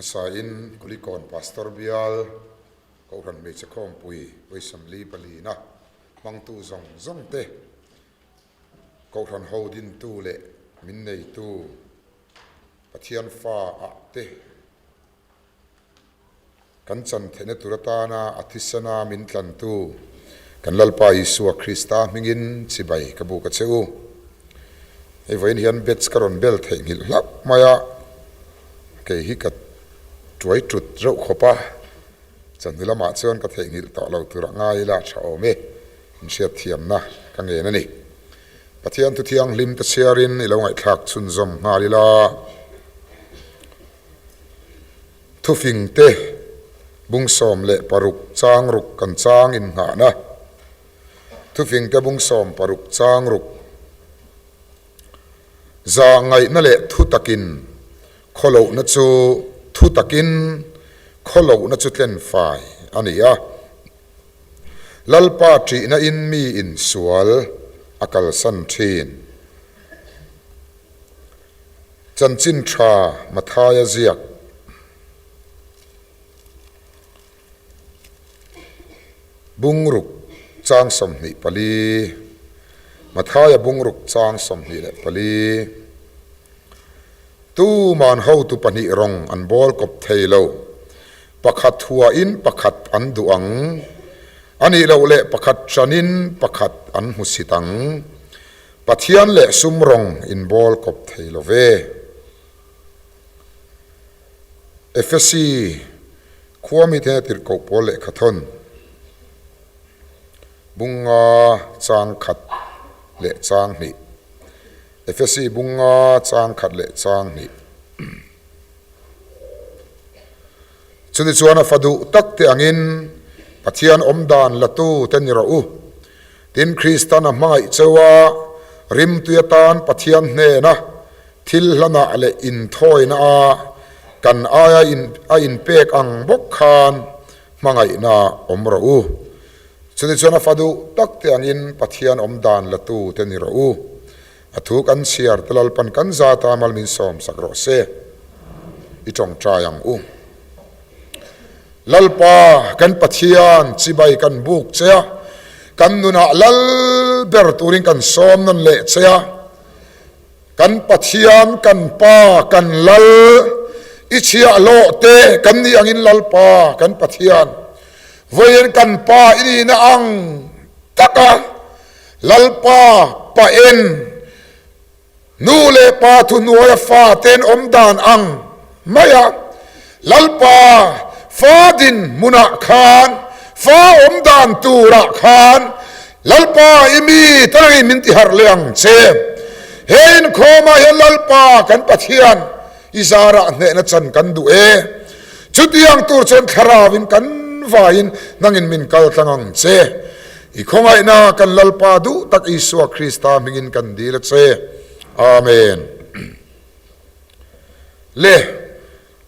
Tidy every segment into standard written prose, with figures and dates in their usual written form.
Hmasain Kulikawn Pastor Bial Kohhran Hmeichhe Khawmpui vawisamli palina hmangtu zawng zawng te, Kohhran ho dintu leh min neitu Pathian fa ah te kan chan theihna tur atana a thisena min tlantu kan Lalpa Isua Krista hmingin chibai ka buk a che u. Hei vawiin hian bets ka rawn bel theihnghilh hlauh mai a, kei hi ka tuai tut reuh khawp a, chawhnu lamah chuan ka theihnghilh tawh lo tur a ngai ila tha awm e, inhriatthiamna ka ngen a ni. Pathian thu thianghlim te chhiarin i lo ngaihthlak chhunzawm nghal ila. Thufing te bung 16 chang ruk kan chang innghahna. Thufing te bung 16 chang ruk za ngaihna leh thu takin khawlohna chu thu takin khawlohna chu tlen fai a ni a. Lalpa ṭihna in mi insual a kalsan ṭhin. Chanchin ṭha Mathaia ziak. Bungruk chang 24, Mathaia bungruk chang 24. Tuman hotu pahnih rawng an bawl kawp thei lo. Pakhat huain pakhat an duh ang. A nih loh leh pakhat ṭanin pakhat an hmusit ang. Pathian leh sum rawng in bawl kawp thei lo ve. Efesi khua mite hna tirhkoh pawl lehkha thawn bunga chang khat leh chang hnih. Efesi bunga chang khat leh chang hnih. Chuni chuan a fa duh tak te angin Pathian awm dan la tu te ni rawh u. Tin, Kristan a hmangaih cheu a, rimtui atan Pathian hnena thil hlanah leh inthawina a kan aia a inpek ang bawk khan hmangaihna awm rawh u. Chuni chuan a fa duh tak te angin Pathian awm dan la tu te ni rawh u. A thu kan chhiar te Lalpan kan zata mal min sawm sak rawh se. I tawngtai ang u. Lalpa, kan Pathian, chibai kan buk che a, kan nunah lal ber turin kan sawm nawn leh che a. Kan Pathian, kan Pa, kan Lal, i chhiahhlawh te kan nih angin Lalpa, kan Pathian, vawiin kan Pa i nihna ang taka Lalpa paen Nu leh pa thuhnuaia fate'n awm dan ang mai a, Lalpa fa dinhmunah khan, fa awm dan turah khan Lalpa i mi tarangin min tiharh leh ang che. He inkhawmah hian Lalpa kan Pathian i zarah hnehna chan kan duh e. Chutiang tur chuan thlarauin kan vaiin nangin min kal tlang ang che. I khawngaihna kan Lalpa duh tak Isua Krista hmingin kan dil a che. Amen. Le,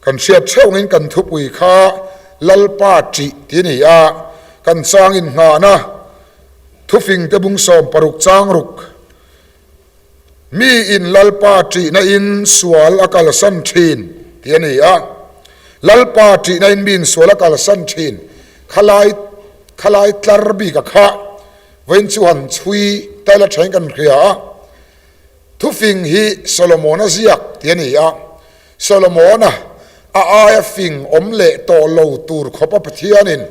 kan hriat theuhngin kan thupui kha Lalpa ṭih ti a ni a, kan chang innghahna thufing te bung 16 chang ruk. Mi in Lalpa ṭihna in sual a kalsan ṭhin ti a ni a. Lalpa ṭihna in mi in sual a kalsan ṭhin khalai khalai tlar bik a kha vawiin chu han chhui taila ṭhain kan hria a. Thufing hi Solomona ziak ti a ni a. Solomona a aia fing awm leh tawh lo tur khawpa Pathianin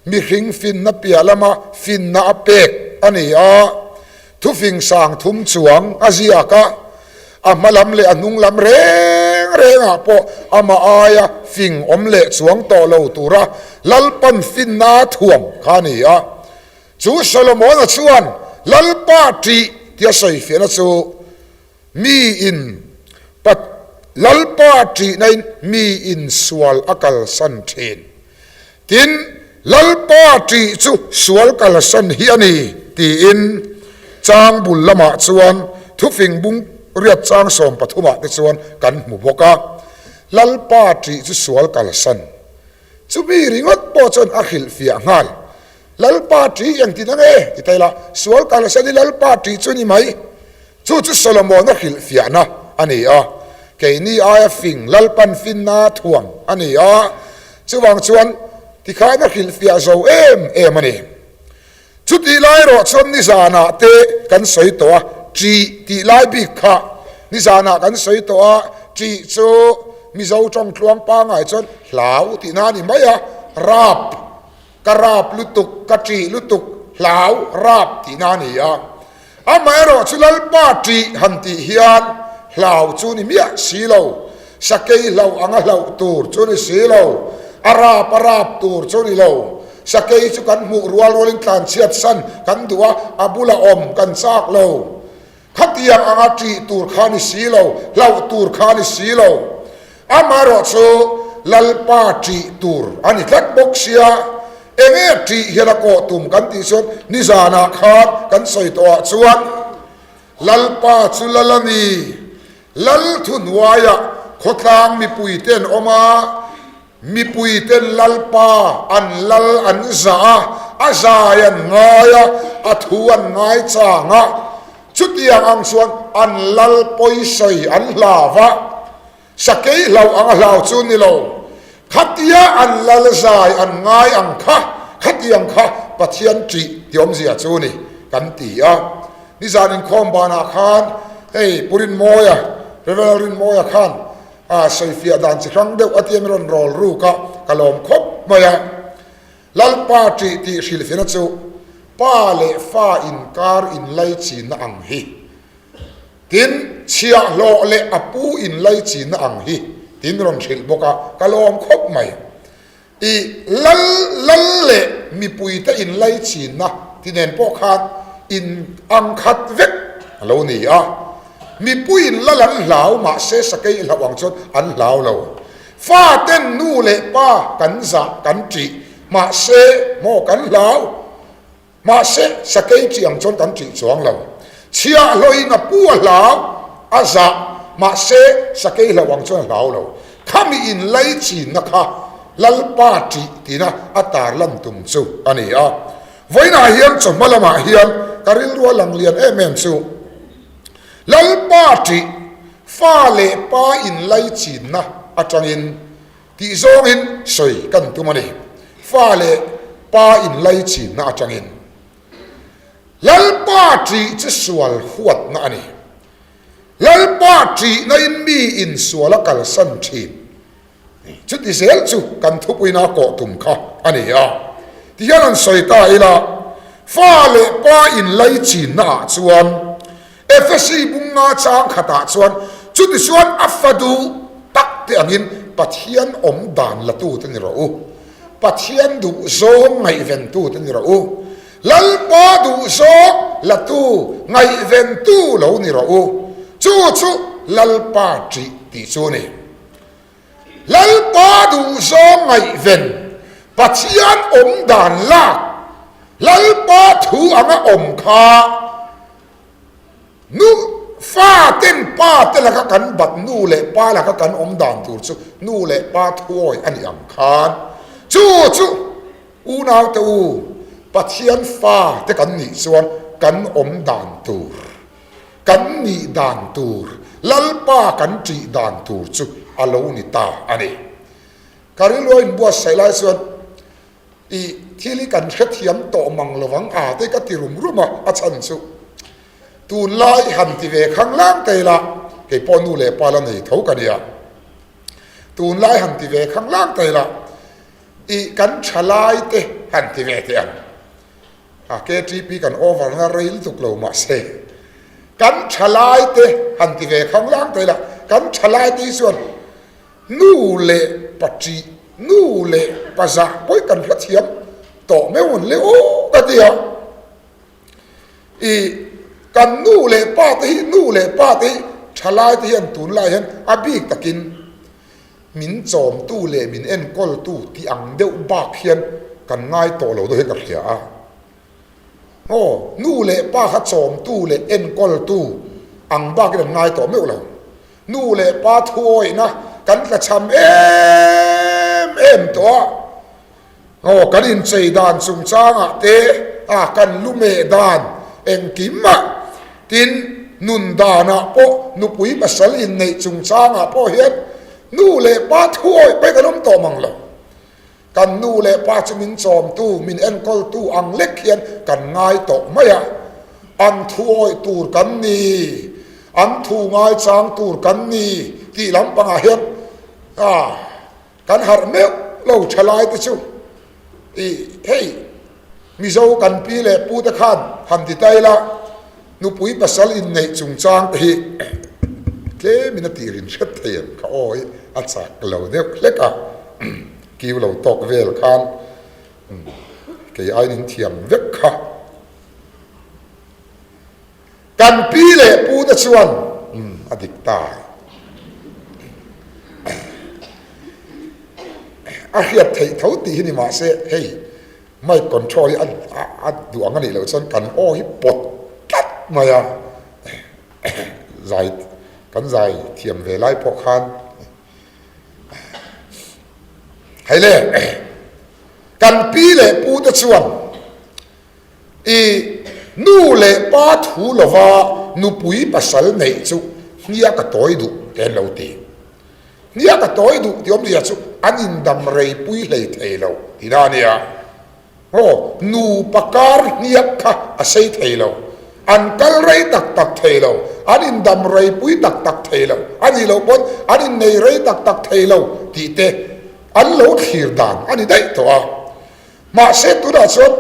Mihring finna piah lama finna a pek a ni a, thufing sang thum chuang a ziak a, a hma lam leh a hnung lam reng rengah pawh amah aia fing awm leh chuang tawh lo tura Lalpan finna a thuam kha a ni a. Chu Solomona chuan Lalpa ṭih tia sawifiahna chu mi in Pat Lalpa ṭihnain mi in sual a kalsan ṭhin. Tin, Lalpa ṭih chu sual kalsan hi a ni, tiin chang bul lamah chuan thufing bung riat chang 13 ah te chuan kan hmu bawk a. Lalpa ṭih chu sual kalsan. Chumi ringawt pawh chuan a hrilhfiah nghal. Lalpa ṭih engtin ang e? ti ta ila, sual kalsan hi Lalpa ṭih chu a ni mai. Chu chu Solomona hrilhfiahna a ni a. Keini aia fing Lalpan finna thuam a ni a, chuvang chuan tikhan a hrilhfiah zo em em a ni. Chutih lai erawh chuan nizanah te kan sawi tawh a, ṭih tih lai bik kha nizanah kan sawi tawh a, ṭih chu Mizo ṭawng tluang pangai chuan hlau tihna a ni mai a, rap, ka rap lutuk, ka ṭih lutuk, hlau, rap tihna a ni a. Amaherawh chu Lalpa ṭih han tih hian hlau chu ni miah si lo, sakei hlauh anga hlauh tur chu ni si lo, a rap a rap tur chu ni lo. Sakei chu kan hmuh rual rualin tlanchhiat san kan duh a, a bula awm kan chak lo. Khatiang anga ṭih tur kha ni si lo, hlauh tur kha ni si lo. Amaherawh chu Lalpa ṭih tur a ni tlat bawk sia, enge ṭih hian a kawh tum kan tih chuan nizanah khan kan sawi tawhah chuan Lalpa chu Lal a ni, Lal thuhnuaiah khawtlang mipuite an awm a, mipuiten Lalpa an Lal an zah a, a zai an ngai a, a thu an ngaichang a, chutiang ang chuan an Lal pawisawi an hlau a. Sakei hlau ang a hlau chu ni lo. Khatia an lal zai an ngai ang kha, khatiang kha Pathian ṭih ti awmzia chu ni kan ti a. Nizan inkhawm banah khan hei Pu Rinmawia, Rev. Rinmawia khan a sawifiah dan chi hrang deuh a tia min rawn rawl ruk a, ka lawm khawp mai a. Lalpa ṭih tih hrilhfiahna chu pa leh fa inkar inlaichinna ang hi. Tin, chhiahhlawh leh a pu inlaichinna ang hi tin rawn hrilh bawk a, ka lawm khawp mai. I lal lal leh mipuite inlaichinna ti nen pawh khan in ang khat vek a lo ni a. Mipuiin lal an hlau mahse sakei hlauh ang chuan an hlau lo. Faten nu leh pa kan zah kan ṭih mahse maw kan hlau. Mahse, sakei chi ang chuan kan ṭih chuang lo. Chhiahhlawhin a pu a hlau, a zah, mahse, sakei hlauh ang chuan a hlau lo. Khami inlaichinna kha Lalpa ṭih tina a tarlan tum chu a ni a. Vawiinah hian chawhma lamah hian ka rilru a lang lian em em chu, Lalpa ṭih, fa leh pa inlaichinna aṭangin Tih zawngin sawi kan tum a ni. Fa leh pa inlaichinna atangin Lalpa ṭih chu sual huatna a ni. Lalpa ṭihnain mi insual a kalsan ṭhin. Chuti zel chu kan thupuina kawh tum kha a ni a. Tihian an sawi ta ila, fa leh pa inlaichinna ah chuan Efesi bunga chang khatah chuan chuti chuan a fa duh tak te angin Pathian awm dan latu te ni rawh u, Pathian duh zawng ngaihven tu te ni rawh u, Lalpa duh zawng latu ngaihven tu lo ni rawh u, chu chu Lalpa ṭih tih chu a ni. Lalpa duh zawng ngaihven, Pathian awm dan lak, Lalpa thu anga awm kha, Nu, fa ten pa te laka kan bat nu leh pa laka kan awm dan tur chu nu leh pa thuawi a nih ang khan chu chu unau te u Pathian fa te kan nih chuan kan awm dan tur, kan nih dan tur, Lalpa kan ṭih dan tur chu a lo ni ta a ni. Ka rilru a inbuatsaih lai chuan I thil hi kan hrethiam tawh mang lo ang a te ka ti rum rum a, a chhan chu tunlai han ti ve khang lang ta ila, kei pawh nu leh pa la nei tho ka nia, tunlai han ti ve khang lang ta ila, i kan thalai te han ti ve teh ang, a KTP kan over na rei lutuk lo mahse kan thalai te han ti ve khang lang ta ila, kan thalai te hi chuan Nu leh pa ṭih, nu leh pa zah pawh kan hrethiam tawh meuh an le aw ka ti a. I kan nu leh pa te hi, nu leh pa te hi ṭhalai te hian tunlai hian a bik takin min chawmtu leh min enkawltu tih ang deuh bak hian kan ngai tawh lo deuh hian ka hria a. Aw, nu leh pa kha chawmtu leh enkawltu ang bakin an ngai tawh meuh lo. Nu leh pa thuawihna kan tlachham em em tawh a, aw kan inchei dan chungchangah te a kan lu meh dan engkim ah tin. nun danah pawh nupui pasal inneih chungchangah pawh hian nu leh pa thuawih pawh hi kan awm tawh mang lo. Kan nu leh pa chu min chawmtu, min enkawltu ang lek hian kan ngai tawh mai a. An thuawih tur kan ni, an thu ngaichang tur kan ni tih lampangah hian kan harh meuh lo thalai te chu. Ih, hei Mizo kan pi leh pu te khan han ti ta ila, nupui pasal inneih chungchang te hi tlemin a tirin hret thei em ka aw hi a chak lo deuh hlek a, kiu lo tawk vel khan kei aiin in thiam vek kha. Kan pi leh pu te chuan a dik ta. A hriat theih tho tih hi ni mah se hei mic control hi a duh ang a nih loh chuan kan aw hi pawt tlat mai a, zai kan zai thiam ve lai pawh khan hei le kan pi leh pu te chuan I nu leh pa thu lova nupui pasal neih chu hniak a tawi duh te an lo ti. Hniak a tawi duh tih awmzia chu an indam rei pui hlei thei lo tihna a nia. Aw, nupa kar hniak kha a sei thei lo, an kal rei tak tak thei lo, an indam rei pui tak tak thei lo, a nih loh pawn an innei rei tak tak thei lo tih te an lo thlir dan a ni daih tawh a. Mahse tunah chuan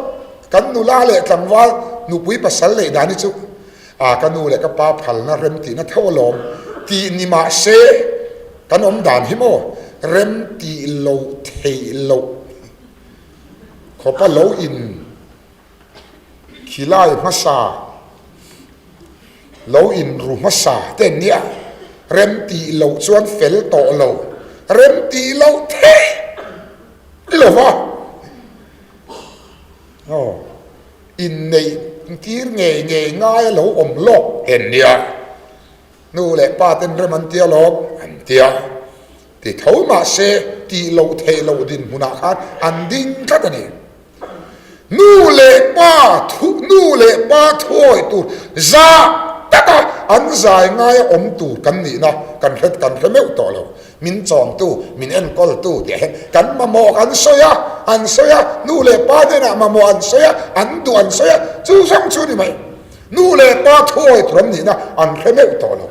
kan nula leh tlangval nupui pasal neih dan hi chu a ka nu leh ka pa phalna rem tihna tho alawm tih ni mahse kan awm dan hi maw rem tih loh theih loh khawpa lo in khilai hmasa lo in ru hmasa te an nia rem tih loh chuan fel tawh lo rem tih loh theih Ni lo va, aw, inneih tir ngei ngei ngai a lo awm lawk en nia, nu leh pa ten rem an tia lawm an tia, ti tho mah se tih loh theih loh dinhmunah khan an ding tlat a ni. Nu leh pa thu, nu leh pa thuawih tur zah taka an zai ngaia awm tur kan nihna kan hre kan hre meuh tawh lo. Min chawmtu, min enkawltu tih hian kan mamawh kan sawi a, an sawi a, nu leh pa hnenah mamawh an sawi a, an duh an sawi a, chu zawng chu ni mai. Nu leh pa thuawih tur an nihna an hre meuh tawh lo.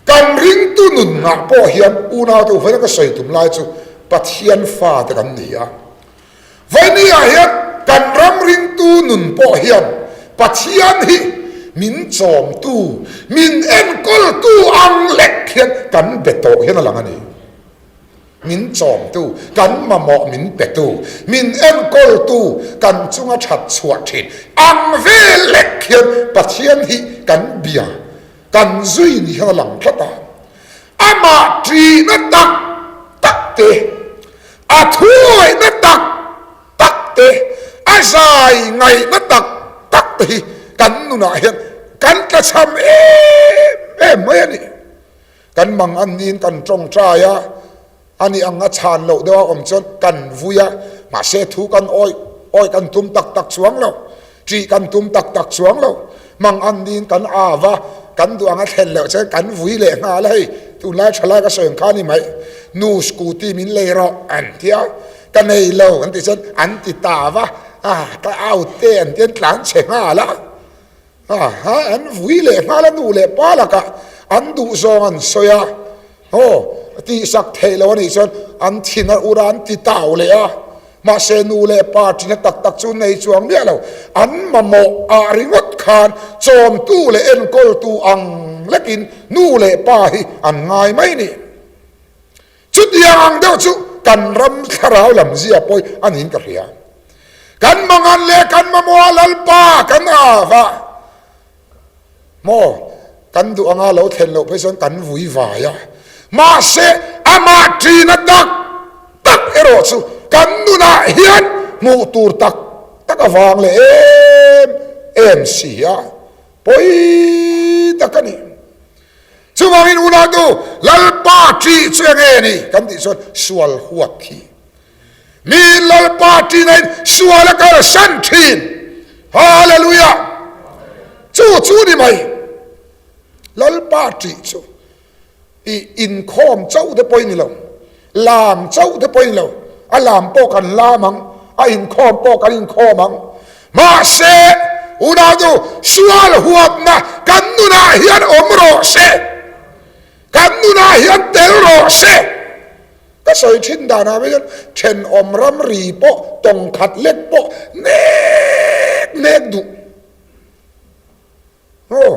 Kan ringtu nunah pawh hian unaute vawiin ka sawi tum lai chu Pathian fate kan ni a. Vawinia hian kan ram ringtu nun pawh hian Pathian hi min chawmtu, min enkawltu ang lek hian kan be tawh hian a lang a ni. Min chawmtu, kan mamawh min petu, min enkawltu, kan chunga that chhuah thin ang vel lek hian Pathian hi kan bia, kan zui ni hian a lang tlat a. Amah ṭihna tak tak te, a thuawihna tak tak te, a zai ngaihna tak tak te hi kan nunah hian kan tlachham em em mai a ni. Kan mang an niin kan tawngtai a, a nih ang a chhan loh deuh a awm chuan kan vui a, mahse thu kan awih awih kan tum tak tak chuang lo, ṭih kan tum tak tak chuang lo, mang an niin kan av a, kan duh ang a thlen loh chuan kan vui leh nghal a, hei tunlai thalai ka sawi ang kha a ni mai, nu scooty min lei rawh an ti a, ka nei lo an tih chuan an ti ta va, ah ka out te an ti an tlan chhe nghal a. Aha, an vui leh nghal a nu leh pa lakah an duh zawng an sawi a, aw tihsak theih loh a nih chuan an thin a ur a, an ti tau leh a, mahse nu leh pa ṭina tak tak chu nei chuang miah lo, an mamawh ah ringawt khan chawmtu leh enkawltu ang lekin nu leh pa hi an ngai mai ni. Chutiang ang deuh chu kan ram thlarau lam zia pawi a niin ka hria. Kan mangan leh kan mamawh a Lalpa kan av a, maw kan duh anga lo thlen loh phei chuan kan vui vai a, mahse amah ṭina tak tak erawh chu kan nunah hian hmuh tur tak tak avang leh em em si a, pawi tak a ni. Chuvangin unautu, Lalpa ṭih chu eng nge ni? Kan tih chuan sual huat hi. Miin Lalpa ṭihnain sual a kalsan ṭhin. Hallelujah! Chu chu ni mai. Lalpa ṭih chu i inkhawm chauh te pawh i ni lo, lam chauh te pawh i ni lo, a lam pawh kan lam ang, a inkhawm pawh kan inkhawm ang. Mahse, unau sual huatna kan nunah hian awm rawh se, kan nunah hian tel rawh se. Ka sawi thin danah mai chuan thenawm ramri pawh tawng khat lek pawh nek nek duh. Aw,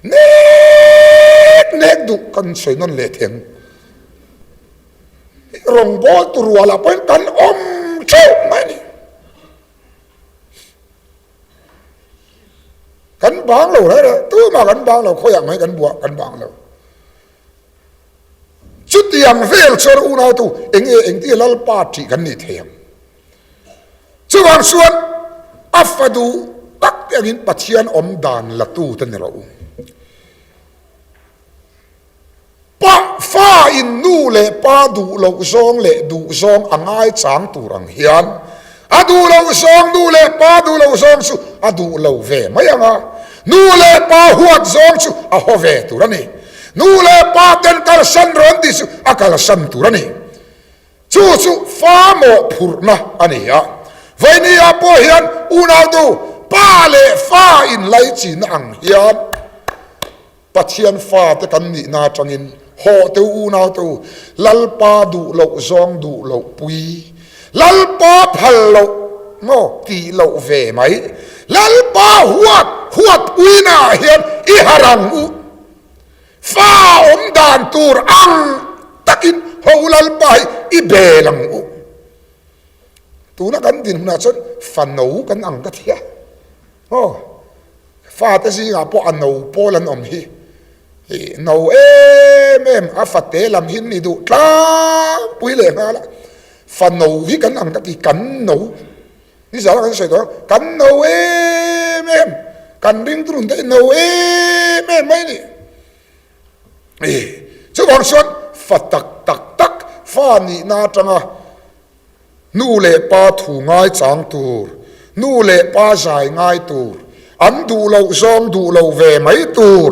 nek nek duh kan sawi nawn leh theng. Rawngbâwl tu rualah pawhin kan awm theuh mai a ni. Kan bang lo reng reng, tumah kan bang lo, khawiah mai kan buah kan bang lo. Chutiang vel chuan unautu eng nge engtia Lalpa ṭih kan nih thei ang? Chuvang chuan a fa duh tak te angin Pathian awm dan la tu te ni rawh u. Pa fa in nu leh pa duh loh zawng leh duh zawng a ngaichang tur ang hian a duh loh zawng nu leh pa duh loh zawng chu a duh lo ve mai ang a, nu leh pa huat zawng chu a haw ve tur a ni. Nu leh pa ten kalsan rawn tih chu a kalsan tur a ni. Chu chu fa mawhphurhna a ni a. Vawinia pawh hian unautu pa leh fa inlaichinna ang hian Pathian fate kan nihna atangin hawh teu unau te u, Lalpa duh loh zawng duh loh pui, Lalpa phal loh maw tih loh ve mai, Lalpa huat huat puinaah hian i harh ang u. Fa awm dan tur ang takin ho Lalpa hi i bel ang u. Tuna kan dinhmunah chuan fa no kan ang ka ti a. Aw, fate zingah pawh a no pawl an awm hi. I no em em a fate lam hi ni duh tlangpui leh nghal a. Fa no hi kan ang ka ti, kan no. Nizan kan sawi tawh a, kan no em em, kan ringtu nun te hi no em em mai a ni. I chuvang chuan fa tak tak tak fa nihna atanga nu leh pa thu ngai chang tur, nu leh pa zai ngai tur, an duh loh zawng duh lo ve mai tur,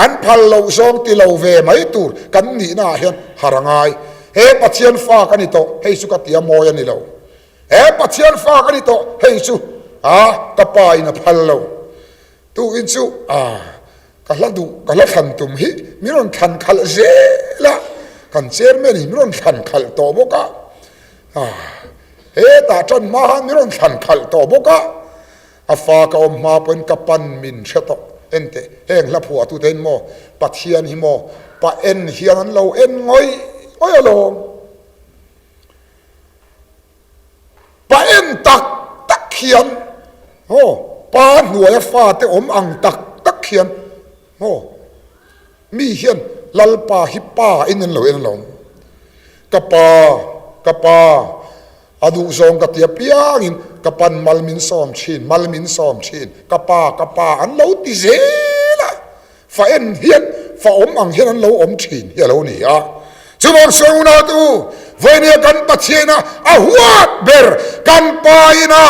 an phal loh zawng ti lo ve mai tur kan nihna ah hian har a ngai. He Pathian fa ka ni tawh, hei chu ka tia mawi a ni lo. He Pathian fa ka ni tawh, hei chu a ka pa in a phal lo. Tukin chu a ka hla duh, ka hla thlan tum hi min rawn thlan khalh zel a, kan chairman in min rawn thlan khalh tawh bawk a, a hetah tan hma khan min rawn thlan khalh tawh bawk a, a fa ka awm hma pawhin ka pan min hre tawh. Enteh, heng hla phuahtute in maw Pathian hi maw pa en hian an lo en ngawih ngawih alawm. Pa en tak tak hian maw pa hnuaia fate awm ang tak tak hian maw mi hian Lalpa hi pa in an lo en alawm. Ka pa, ka pa a duhzawng ka ti apiangin ka pan mal min sawm thin, mal min sawm thin, ka pa, ka pa an lo ti zel a. Fa en hian fa awm ang hian an lo awm thin hi a lo ni a. Chuvang chuan unau te u, vawinia kan Pathian a a huat ber kan Pa ina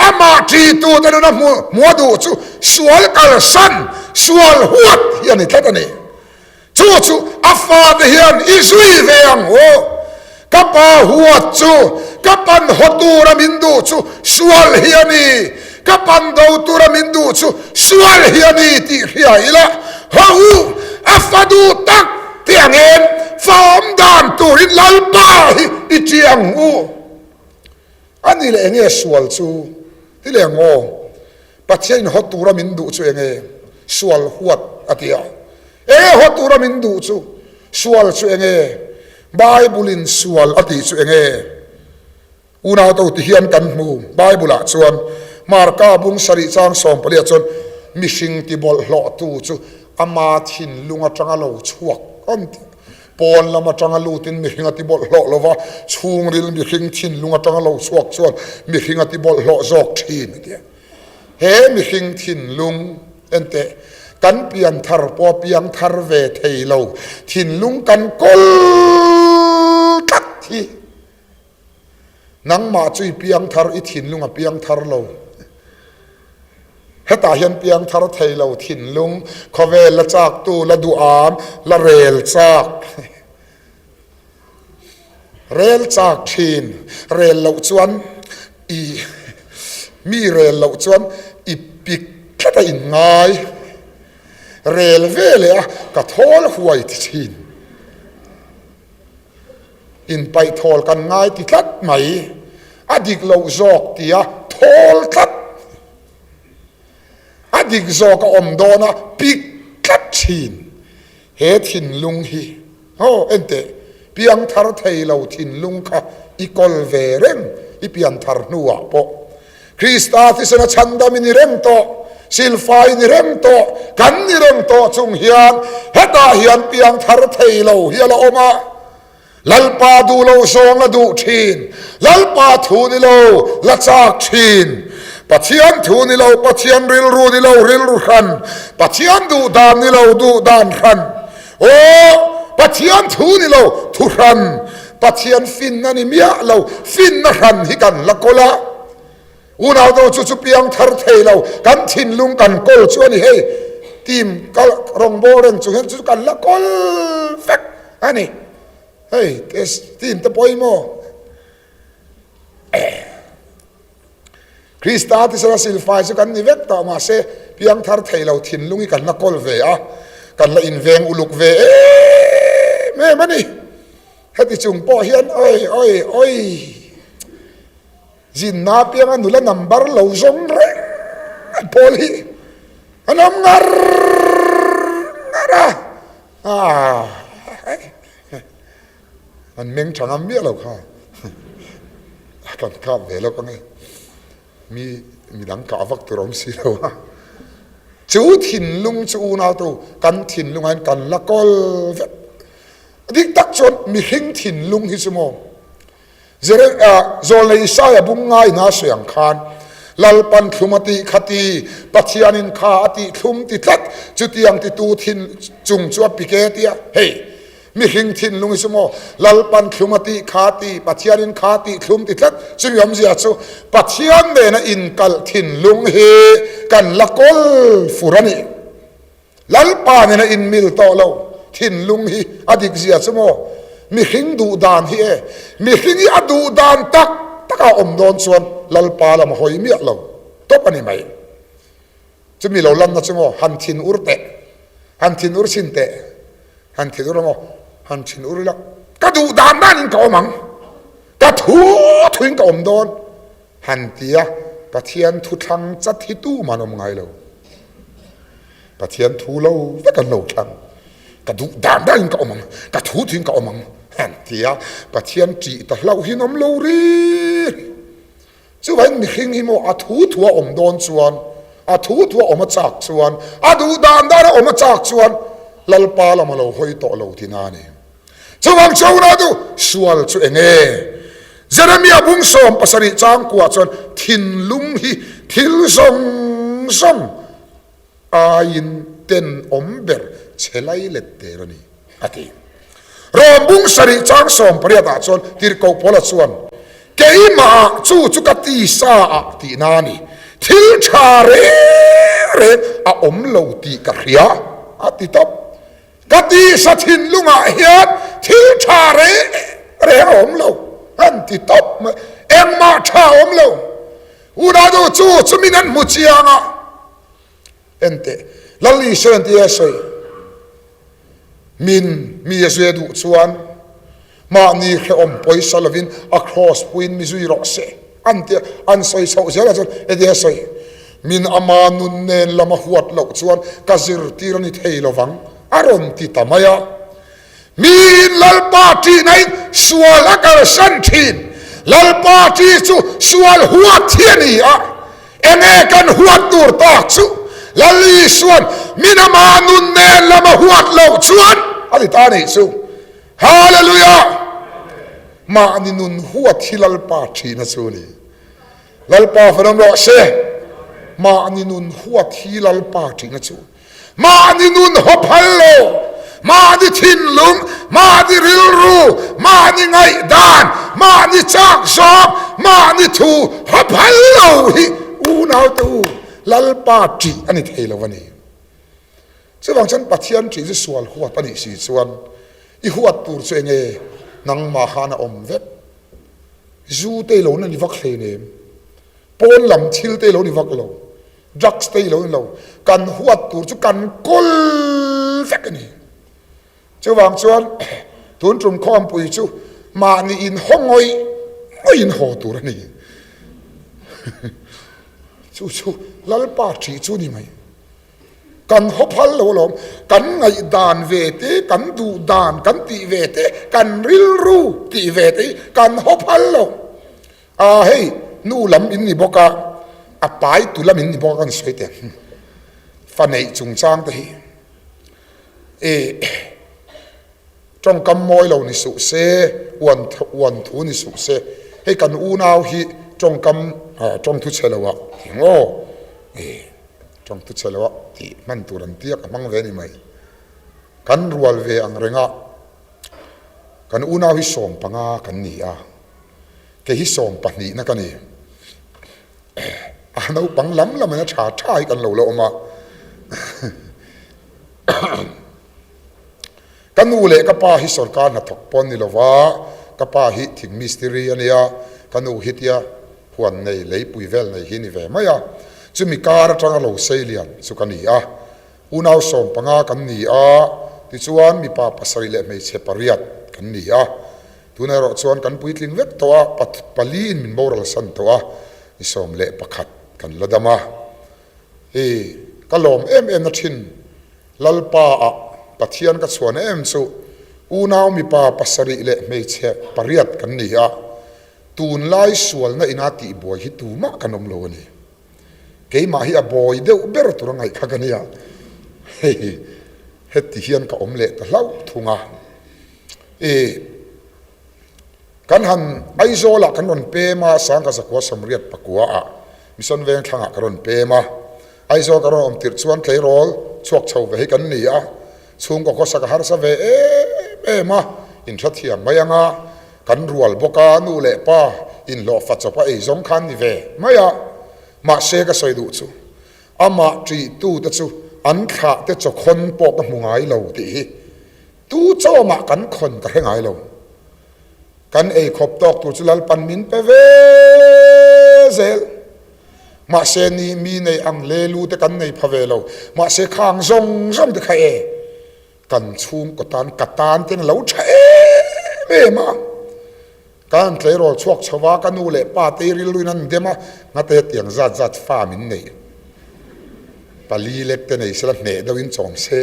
amah ṭitute nuna hmuh a duh chu sual kalsan, sual huat hi a ni tlat a ni. Chu chu a fate hian i zui ve ang u. Ka pa huat chu ka pan haw tura min duh chu sual hi a ni, ka pan do tura min duh chu sual hi a ni tih hria ila, haw u, a fa duh tak tih ang em, fa awm dan turin Lalpa hi i ṭi ang u. A ni leh enge sual chu? Ti leh ang aw. Pathian in haw tura min duh chu enge? Sual huat a ti a. Enge haw tura min duh chu? Sual chu enge? Bible in sual a tih chu enge? Unau to ti hian kan hmu. Bible ah chuan Marka bung sarih chang sawmpali ah chuan mihring ti bawlhhlawh tu chu ama thinlung atanga lo chhuak an ti. Pawn lam atanga lutin mihring a ti bawlhhlawh lo va, chhungril mihring thinlung atanga lo chhuak chuan mihring a ti bawlhhlawh zawk thin a ti a. He mihring thinlung enteh kan pian thar pawh a piang thar ve thei lo, thinlung kan kawl tlat hi. Nangmah chu i piang thar, i thinlung a piang thar lo. Hetah hian piangthar thei lo thinlung, khawvel la chaktu, la duham, la rel chak, rel chak thin, rel loh chuan i mi rel loh chuan i pik tlat a inngai, rel ve leh a ka thawl huai ti thin. Inpaih thawl kan ngai ti tlat mai, a dik loh zawk tia thawl tlat, a dik zawk a awm dawn a pik tlat thin. He thinlung hi aw enteh, piangthar thei lo thinlung kha i kawl ve reng i pianthar hnuah pawh. Krista thisena chhandam i ni reng tawh, silfai i ni reng tawh, kan ni reng tawh chung hian hetah hian piangthar thei lo hi a la awm a. Lalpa duh lo zawng la duh thin, Lalpa thu ni lo la chak thin, Pathian thu ni lo, Pathian rilru ni lo rilru hran, Pathian duh dan ni lo duh dan hran, aw Pathian thu ni lo thu hran, Pathian finna ni miah lo, finna hran hi kan la kawl a. Unau chu chu piang thar thei lo, kan thinlung kan kawl chu a ni hei. Team kal rawngbâwl reng chung hian chu chu kan la kawl vek a ni. Hei team te pawimawh. Krista tisana silfai chu kan ni vek tawh mahse piangthar thei lo thinlung hi kan la kawl ve a, kan la inveng uluk ve em em a ni. Heti chung pawh hian oi oi oi zinna apianga nula number lo zawng reng an pawl hi an awm ngar ngar a, aah. An meng tha ngam miah lo kha a kan kap ve lawk ange mi midang kah vak tur a awm si lo a chu thinlung chu unau tu kan thinlung ah hian kan la kawl vek dik tak chuan mihring thinlung hi chu maw Zawlnei Isaia bung ngaina a sawi ang khan Lalpan thlum a tih kha ti Pathianin kha a tih thlum ti tlat chutiang titu thin chung chu a pik e tia hei Mihring thinlung hi chu maw Lalpan thlum a tih kha ti, Pathianin kha tih thlum ti tlat chumi awmzia chu Pathian nena inkalh thinlung hi kan la kawl fur a ni. Lalpa nena inmil tawh lo thinlung hi a dik zia chu maw mihring duh dan hi e, mihring hi a duh dan tak taka a awm dawn chuan Lalpa lam a hawi miah lo tawp a ni mai. Chumi lo lanna chu maw han thin ur teh, han thin ur chhin teh, han thin ur maw, han thin ur ila ka duh dan danin ka awm ang, ka thu thuin ka awm dawn han ti a, Pathian thu thlang chat hi tumah an awm ngai lo. Pathian thu lo vek an lo thlang, ka duh dan danin ka awm ang, ka thu thuin ka awm ang han ti a, Pathian ṭih ta hlauh hi an awm lo ri ri. Chuvangin mihring hi maw a thu thu a awm dawn chuan, a thu thu a awm a chak chuan, a duh dan dan a awm a chak chuan Lalpa lam a lo hawi tawh lo tina a ni. Chuvang chona chu sual chu eng nge? Jeremia bung 70 changkuah chuan thinlung hi thil zawng zawng aiin tenawm ber che lai let der a ni, a ti. Rom bung sarih chang 18 ah chuan Tirhkoh Paula chuan, Keimahah chu chu ka tisa ah tihna a ni, thil tha reng reng a awm lo tih ka hria, a ti tawp. Ka tisa thinlungah hian thil tha reng reng a awm lo, an ti tawp mai. Engmah tha a awm lo. Unau chu chu min an hmu chiang a. Enteh, Lal Isua in tia sawi, Min mi a zui a duh chuan mahni hrehawm pawisa lovin a kraws puiin mi zui rawh se, an tia an sawi chhoh zel ah chuan hetia sawi, Min ama nun nen lam a huat loh chuan ka zirtir a ni thei lovang, a rawn ti ta mai a. Miin Lalpa ṭihnain sual a kalsan ṭhin. Lalpa ṭih chu sual huat hi a ni a. Enge kan huat tur tak chu? Lal Isua'n min ama nun nen lam a huat loh chuan a ti ta a nih chu. Hallelujah! Mahni nun huat hi Lalpa ṭhihna chu a ni. Lalpa fanawm rawh se. Mahni nun huat hi Lalpa ṭhihna chu. Mahni nun haw phal lo, mahni thinlung, mahni rilru, mahni ngaihdan, mahni chak zawng, mahni thu haw phal lo hi unaute u. Lalpa ṭih a ni thei lo a ni. Chuvang chuan Pathian ṭih chu sual huat a nih si chuan i huat tur chu enge nangmah khan a awm vek. Zu te i lo na ni vak hleinem, pawn lam thil te i lo ni vak lo, drugs te i lo ni lo, kan huat tur chu kan kawl vek a ni. Chuvang chuan tun tum khawmpui chu mahni in haw ngawih ngawih in haw tur a ni. Chu chu Lalpa ṭih chu ni mai. Kan haw phal lo alawm, kan ngaihdan ve te, kan duh dan kan tih ve te, kan rilru tih ve te hi kan haw phal lo. Aa hei nu lam in ni bawk a, a pai tu lam in ni bawk a kan sawi teh ang. Fa neih chungchang te hi. I tawngkam mawi lo ni suh se, uan uan thu ni suh se, hei kan unau hi tawngkam tawngthu chhe lo ah ti ang aw, i tawngthu chhe lo ah tih hman tur an tia ka hmang ve ni mai. Kan rual ve ang reng a, kan unau hi 15 kan ni a, kei hi 12 na ka ni. A naupang lam lam in a tha tha hi kan lo la awm a. Ka nu leh ka pa hi sorkar hnathawk pawh an ni lova, ka pa hi thing mistiri a nia, ka nu hi tia huan nei leipui vel nei hi ni ve mai a. Chumi kar atanga lo sei lian chu ka ni a. Unau 15 kan ni a, tichuan mipa pasarih leh hmeichhe pariat kan ni a. Tunah erawh chuan kan puitling vek tawh a, pali in min boral san tawh a, ni 11 kan la dam a. I ka lawm em em na thin Lalpa ah Pathian ka chhuan em chu unau mipa pasarih leh hmeichhe pariat kan ni a, tunlai sualna ina tihbuai hi tumah kan awm lo a ni. Keimah hi a bawi deuh ber tur a ngaih kha ka nia, hei heti hian ka awm leh ta hlauh thung a. I kan han Aizawlah kan rawn pem a, Sangha zakua 89 ah Mission Vengthlangah ka rawn pem a, Aizawl ka rawn awm tirh chuan tleirawl chhuak chho ve hi kan ni a, chhungkaw khawsak a harsa ve em em a, inhrethiam mai anga kan rual bawk a, nu leh pa inhlawhfa chawp a eizawng khan ni ve mai a, mahse ka sawi duh chu amah ṭihtute chu an thlah te chawkhawn pawh ka hmu ngai lo tih hi Tu chawmah kan khawn ka hre ngai lo. Kan ei khawp tawk tur chu Lalpan min pe ve zel. Mahse ni mi nei ang le lu te kan nei pha ve lo. Mahse khang zawng zawng te kha e kan chhungkaw tan ka tan ten a lo tha em em a. Kan tleirawl chhuak chho a, ka nu leh pa te rilruin an dem a, ngate hetiang zat zat fa min neih pali lek te nei sela hneh deuhin chawm se.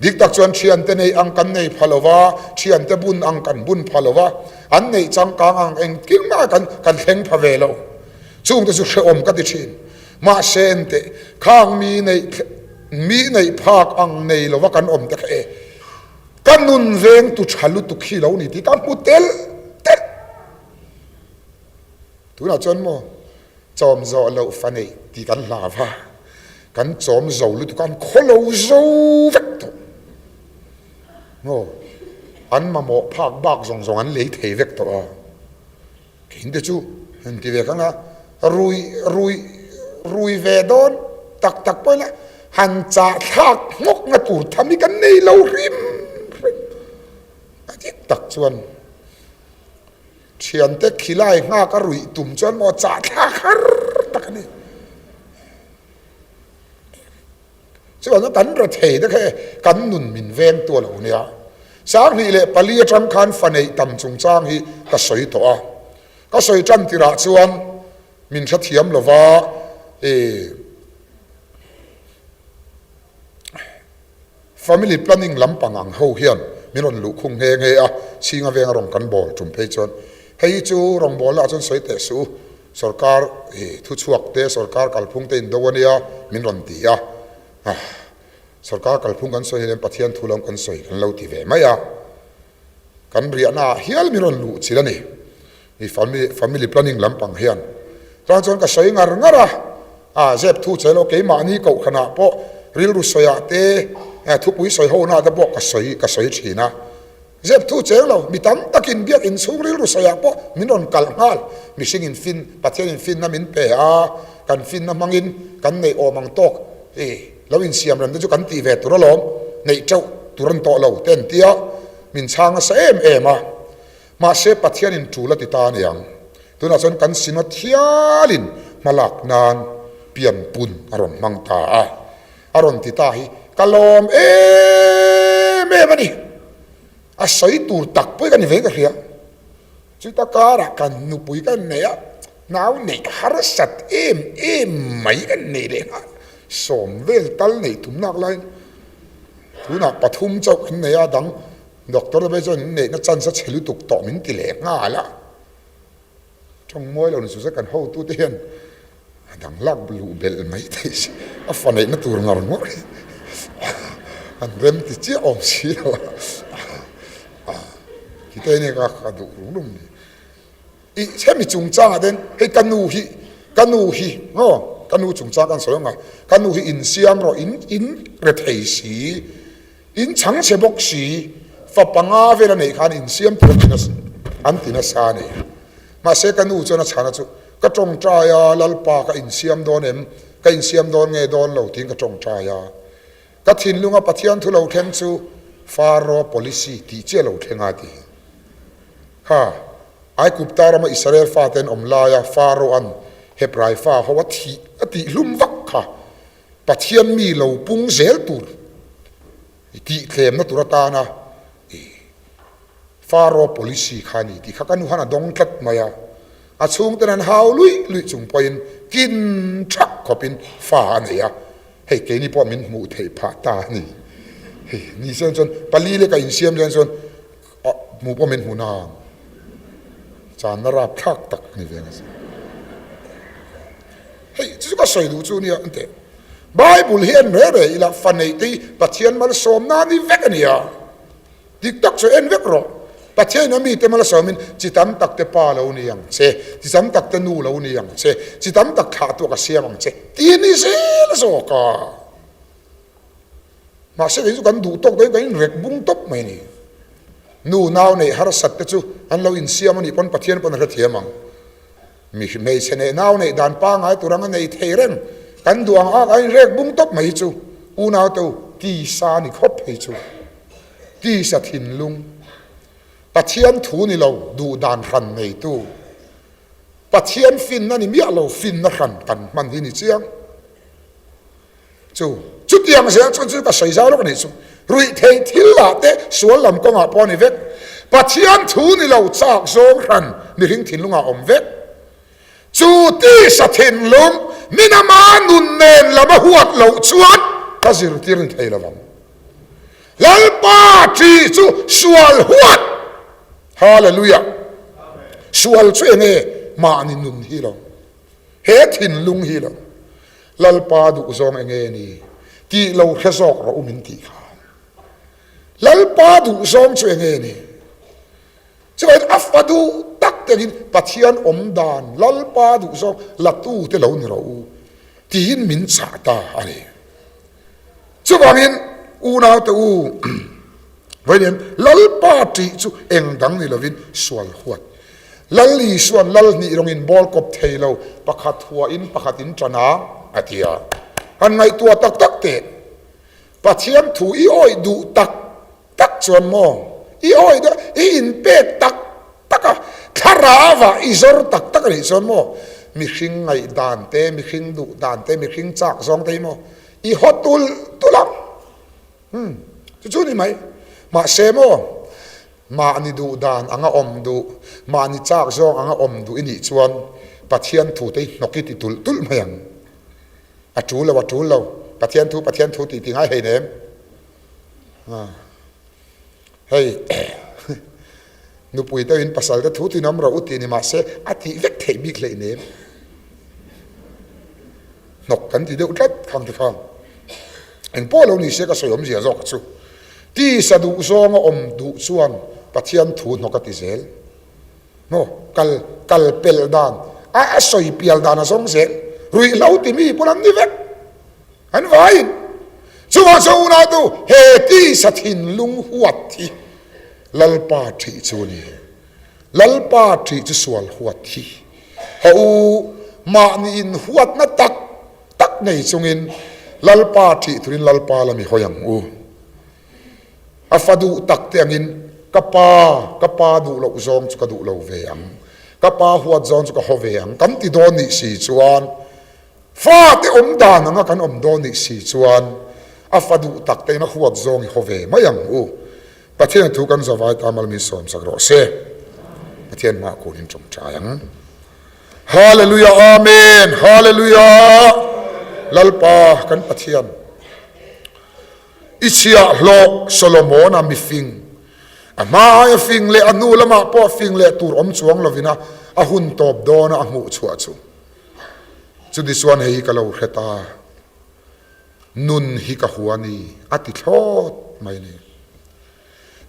Dik tak chuan thiante nei ang kan nei pha lo va, thiante bun ang kan bun pha lo va, an neih changkang ang engkim mah kan kan thleng pha ve lo. Chungte chu hrehawm ka ti thin. Mahse enteh, khang mi neih mi neih phak ang nei lova kan awm te kha e, ka nun veng tu tha lutuk hi lo ni tih ka hmu tel tel. Tunah chuan maw chawm zawh loh fa neih tih kan hlau va, kan chawm zo lutuk a, an khaw lo zo vek tawh. Maw an mamawh phak bak zawng zawng an lei thei vek tawh a. Khin te chu han ti ve kang a, rui rui rui ve dawn tak tak pawh ila han chah thlak nghawk na tur tham hi kan nei lo hrim hrim. A dik tak chuan thiante khilai nghak a ruih tum chuan maw chah thlak har tak a ni. Chuan kan rethei te kha e kan nun min veng tu a lo nia. 2004 atang khan fa neih tam chungchang hi ka sawi tawh a. Ka sawi tan tirah chuan min hrethiam lova e family planning lampang ang ho hian min rawn luh khung nghe nghe a, chhinga venga rawn kan bawl tum phei chuan hei hi chu rawngbawlna ah chuan sawi teh suh u, sorkar thuchhuak te sorkar kalphung te in do a nia min rawn ti a, sorkar kalphung kan sawi hian Pathian thu lam kan sawi kan lo ti ve mai a. Kan riahna ah hial min rawn luh chil a ni. I family planning lampang hian. Chuan chuan ka sawi ngar ngar a, a zep thu che lo keimahni kohhranah pawh rilru sawiah te thupui sawi ho na te pawh ka sawi ka sawi thin a. Zep thu cheng lo, mi tam takin biak inchhung rilru sawiah pawh min rawn kalh nghal. Mihring in fin, Pathian in finna min pe a. kan finna hmangin kan neih awm ang tawk i lo insiam rem te chu kan tih ve tur alawm, neih teuh tur a ni tawh lo te an ti a, min chhang nasa em em a. Mahse Pathianin tul a ti ta aniang. Tunah chuan kan Synod hialin hmalak nan pianpun a rawn hmang ta a, a rawn ti ta hi ka lawm em em a ni. A sawi tur tak pawh hi ka ni ve ka hria. Chuta karah kan nupui kan nei a, nau neih harsat em em mai kan nei leh nghal. Sawm vel tal neih tum nak laiin tunah pathum chauh kan nei a, dang Doctor te phei chuan in neihna chance a chhe lutuk tawh min ti leh nghal a. Tawng mawi lo ni chu se kan hotute hian a dang lak luh belh mai thei si, a fa neihna tur ngar ngawr hi an rem ti chiah awm si lo a. Tite hi ka ka duh rum rum ni. I hemi chungchangah te hei ka nu hi ka nu hi maw ka nu chungchang kan sawi ang a, ka nu hi insiam rawh in in re thei si. In chhang chhe bawk si, fa panga vel a neih khan insiam tur an ti nasa a ni. Mahse ka nu chuan a chhana chu, Ka tawngtai a, Lalpa ka insiam dawn em? Ka insiam dawn nge dawn lo? tiin ka tawngtai a. Ka thinlunga Pathian thu lo thleng chu Faro policy tih chiah lo thleng a ti. Kha, Aigupta rama Israel fate an awm laia Faro-a'n Hebrai fa ho a thih a tihhlum vak kha Pathian mi lo pung zel tur i tih tlemna tur atana i Faro policy kha a ni tih kha ka nu khan a dawng tlat mai a, a chhungten an hau luih luih chung pawhin kin thak khawpin fa a nei a, hei keini pawh min hmuh theih phah ta a ni. Hei ni sen chuan pali leka insiam zen chuan Hmuh pawh min hmu nang. Channa rap thlak tak a ni ve nasa. Hei chu chu ka sawi duh chu nia an teh. Bible hi en re re ila fa neih te hi Pathian malsawmna ni vek a nia. Dik tak chu en vek rawh. Pathian in a mite malsawmin chi tam tak te pa lo ni ang che, chi tam tak te nu lo ni ang che, chi tam tak thlah tuah ka siam ang che ti a ni zel zawk a. Mahse kei chu kan duh tawk dawn kan inrek bung tawp mai a ni. Nu nau neih harsat te chu an lo insiam a nih pawn Pathian pawn a hrethiam ang. Mi hmeichhe neih nau neih dan pangngai tur anga nei thei reng kan duh ang a kan inrek bung tawp mai hi chu unau te u tisa ni khawp phei chu tisa thinlung Pathian thu ni lo duh dan hran neitu Pathian finna ni miah lo finna hran kan hman hi ni chiang. Chu chutiang zel chuan chu ka sawi zau lawk a nih chu. Ruih theih thil lah te sual lam kawngah pawh a ni vek. Pathian thu ni lo chak zawng hran mihring thinlungah a awm vek. Chu tisa thinlung min ama nun nen lam a huat loh chuan ka zirtir ni thei lo vang. Lalpa ṭih chu sual huat. Hallelujah. Sual chu enge mahni nun hi lo. He thinlung hi lo Lalpa duh zawng eng nge ni tih lo hre zawk rawh u min tih kha. Lalpa duh zawng chu eng nge ni? Chuan a fa duh tak tengin Pathian awm dan Lalpa duh zawng la tu te lo ni rawh u tiin min chah ta a ni. Chuvangin unaute u vawiin Lalpa ṭih chu eng dang ni lovin sual huat. Lal Isua'n lal hnih rawngin bawl kawp thei lo, pakhat huain pakhat in ṭan a, a ti a. Han ngaihtuah tak tak teh. Pathian thu i awih duh tak tak chuan maw? I awih duh a, i inpek tak tak a, thlarauah i zawr tak tak a nih chuan maw? Mihring ngaihdan te, mihring duh dan te, mihring chak zawng te hi maw? I haw tulh tulh ang. Umm, chu chu ni mai. Mahse maw, mahni duh dan anga awm duh, mahni chak zawng anga awm duh i nih chuan Pathian thu te hi hnawk i ti tulh tulh mai ang. A tul lo, a tul lo. Pathian thu, Pathian thu tih ti ngai hei nem. Hei, nupui deuhin pasal te thu tin awm rawh u tih ni mahse a tih vek theih bik hleih nem. Hnawk kan ti deuh tlat khang te khan. Eng pawh lo ni se ka sawi awmzia zawk chu. Tisa duh zawnga awm duh chuan Pathian thu hnawk a ti zel. Maw kal kal pel dan a a sawi pial dan a zawng zel. Ruihhlo ti mi pawn an ni vek. An vaiin. Chuvang chuan unautu he tisa thinlung huat hi Lalpa ṭhih chu a ni. Lalpa ṭhih chu sual huat hi. Haw u, mahni inhuatna tak. tak nei chungin Lalpa ṭih turin Lalpa lam i hawi ang u. A fa duh tak te angin ka pa, ka pa duh loh zawng chu ka duh lo ve ang, ka pa huat zawng chu ka haw ve ang kan ti dawn nih si chuan fate awm dan anga kan awm dawn nih si chuan a fa duh tak te in a huat zawng i haw ve mai ang u. Pathian thu kan zavai ta mal min sawm sak rawh se. Pathian hmaah kun in tawngtai ang. Hallelujah Amen Hallelujah Lalpa kan Pathian I chhiahhlawh Solomona mifing a hma aia fing leh a hnu lamah pawh fing leh tur awm chuang lovina a hun tawp dawna a hmuh chhuah chu chuti chuan hei hi ka lo hre ta. Nun hi ka hua ni a ti thlawt mai ni.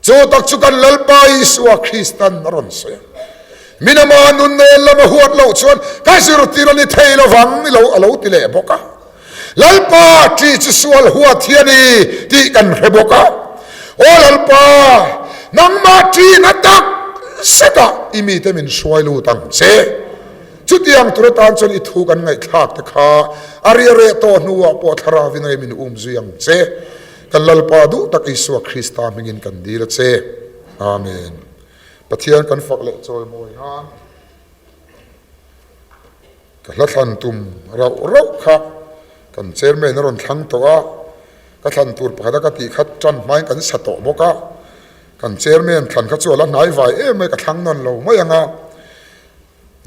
Chu tak chu kan Lalpa Isua Kristan a rawn sawi a. Min ama nun nawn lam a huat loh chuan ka zirtir a ni thei lovang ni lo a lo ti leh bawk a. Lalpa ṭi chu sual huat hi a ni tih kan hre bawk a. Aw Lalpa, nangmah ṭihna tak zetah i mite min hruai lut ang che. Chutiang tur atan chuan i thu kan ngaihthlak te kha a ria reh tawh hnuah pawh thlarauin rei min um zui ang che. Kan Lalpa duh tak Isua Krista hmingin kan dil a che. Amen. Pathian kan fak leh chawimawi nan ka hla thlan tum rauh rauh kha kan chairman a rawn thlang tawh a, ka thlan tur pakhat a ka tih kha tan hmain kan sa tawh bawk a, kan chairman thlan kha chu a la hnai vai em mai ka thlang nawn lo mai ang a.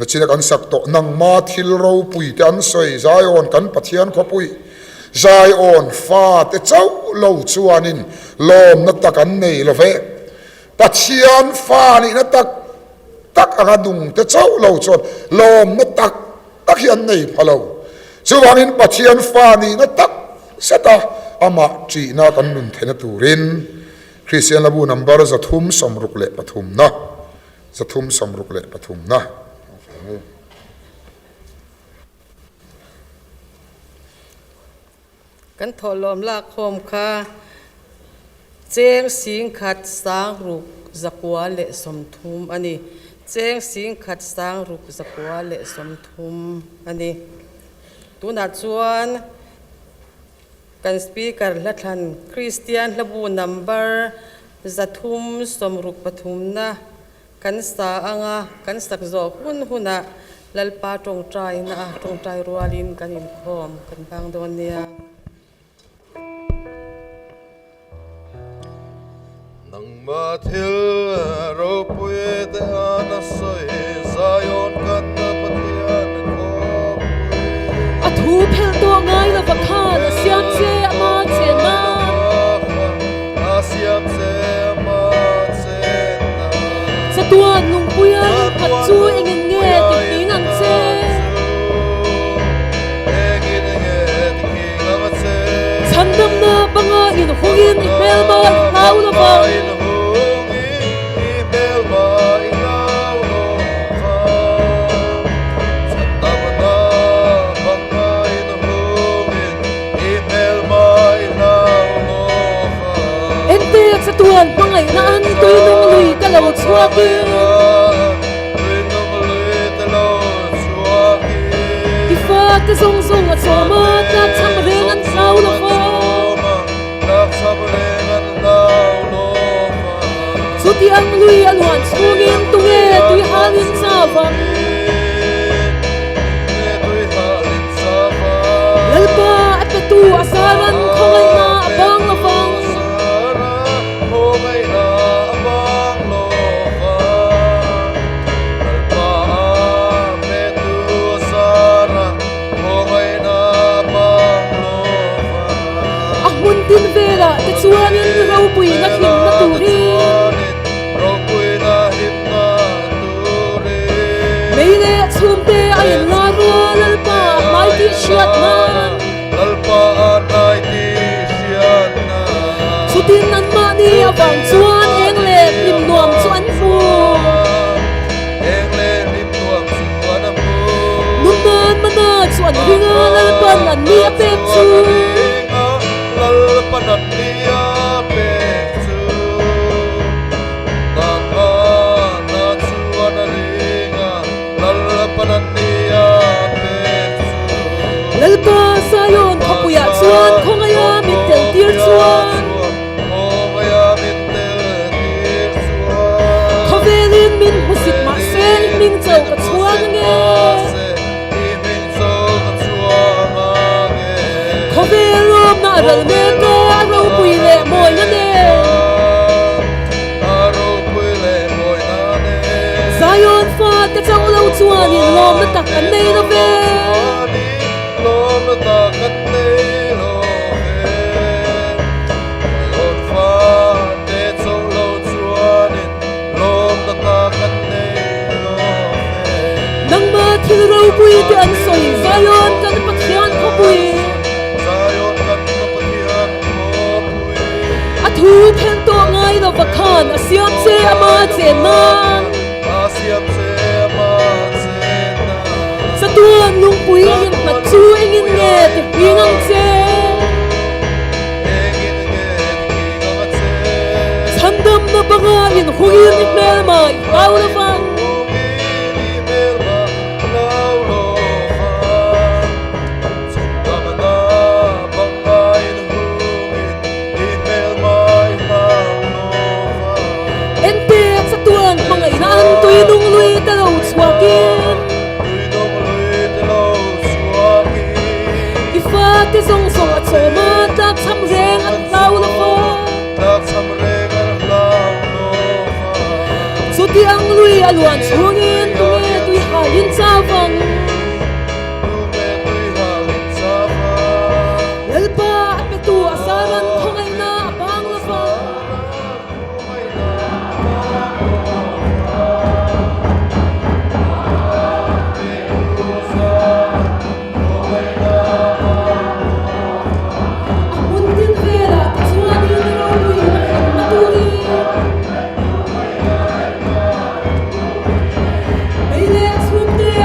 Nachina kan sak tawh nangma thil ropui te an sawi Zion kan Pathian khawpui Zion fa te chauh lo chuanin lawmna tak an nei lo ve Pathian fa nihna tak tak anga nung te chauh lo chuan lawmna tak tak hi an nei pha lo chuvangin Pathian fa nihna tak zeta amah ṭihna kan nun theihna turin Kristian Labu number 363 na 363 na. Kan thawhlawm lakkhawm kha cheng singkhat sangruk zakua leh sawmthum a ni. Cheng singkhat sangruk zakua leh sawmthum a ni. Tunah chuan Kan Speaker hlathlan Kristian hlabu number 363 na kan sa anga kan sak zawh hun hunah Lalpa tawngtaina a tawngtai rualin kan inkhawm kan bang dawn nia. Nangmah thil ropui te an a sawi Zion kan Pathian khawpui. A thu phelh tawh ngai lova khan a siam che ama chen nan. A siam che ama chen nan. Chatuan lungpuia innghat chu engin nge ti hming ang che? Engin nge ti hming ang che? Chhandamna banga inhungin i hmelma i hlau lo vang. Ente chatuan hmangaihna an tuinung lui te lo chhuakin. I fate zawng zawng a chawm a, tlakchham reng an hlau lo va. Chuti ang lui a luan chhungin tunge tui halin cha vang? Lalpa a petu a zaran khawngaihna a bang lo vang. A hmun tin velah te chuanin ropuina hlimna turin. Mei leh chhungte a inla rual Lalpa a hnai tih hriat nan. Chutin anmahni avang chuan eng leh hlim nuam chu an hmu. Nunnan mana chu an ring a, Lalpan an ni a pek chu. Lalpa Zion. hming chauh ka chhuang ange. Khawvel rawmna a ral mek e, a ropui leh mawina nen. Zion fate chauh lo chuanin lawmna tak an nei lo ve. Nangma thil ropui te an sawi Zion kan Pathian khawpui. A thu phen tawh ngai lova khan a siam che ama chen nan. Chatuan lungpui innghat chu engin nge ti hming ang che? Chhandamna banga inhungin i hmelma i hlau lo vang. Ente chatuan hmangaihna an tuinung lui te lo chhuakin I fate zawng zawng a chawm a, tlakchham reng an hlau lo va. Chuti ang lui a luan chhungin tunge tui halin chau vang. Lalpa a petu a saran khawngaihna a bang lo va. A hmun tin velah te chuanin ropuiin a hlimna turin mei leh chhungte.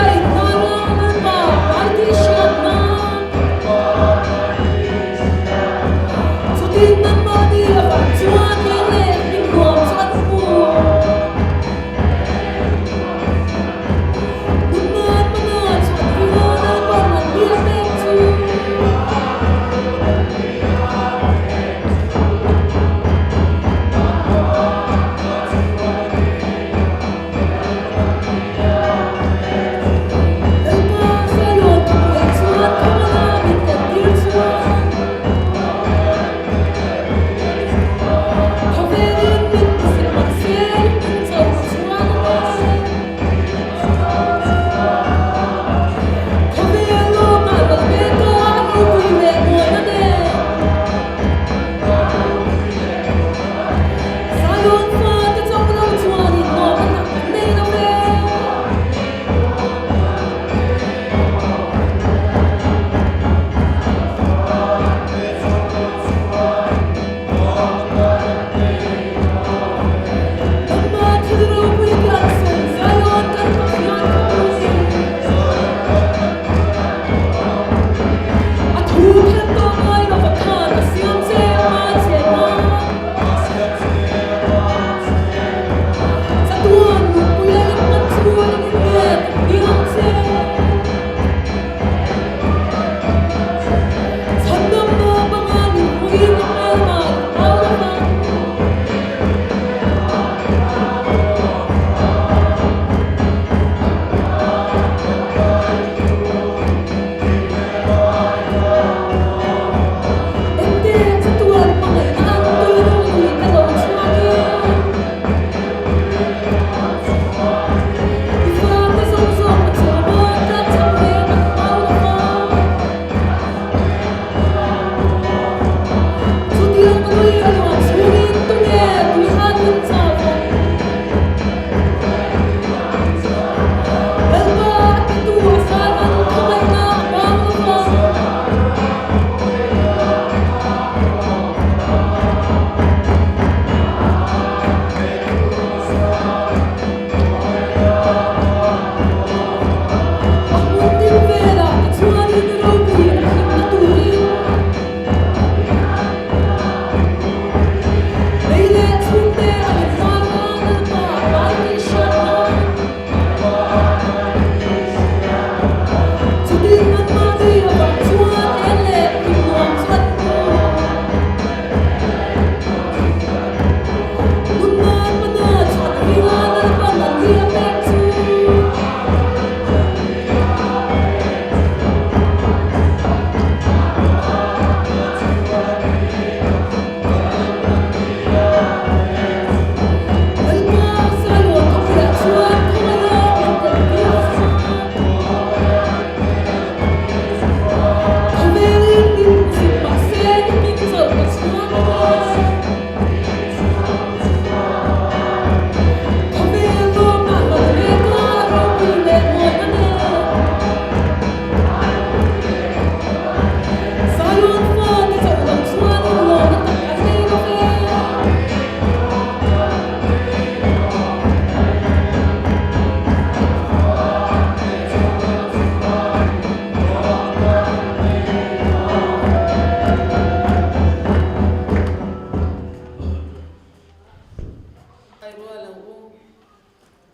Ṭawngṭai rual ang u,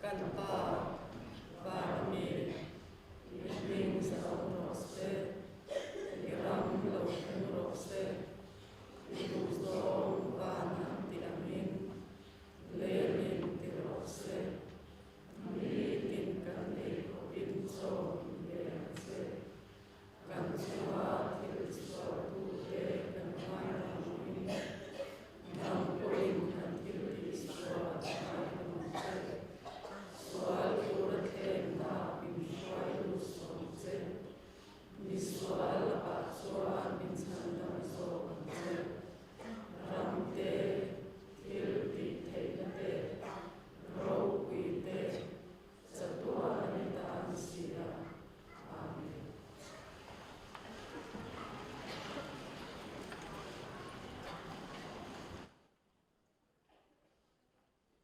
kan Pa.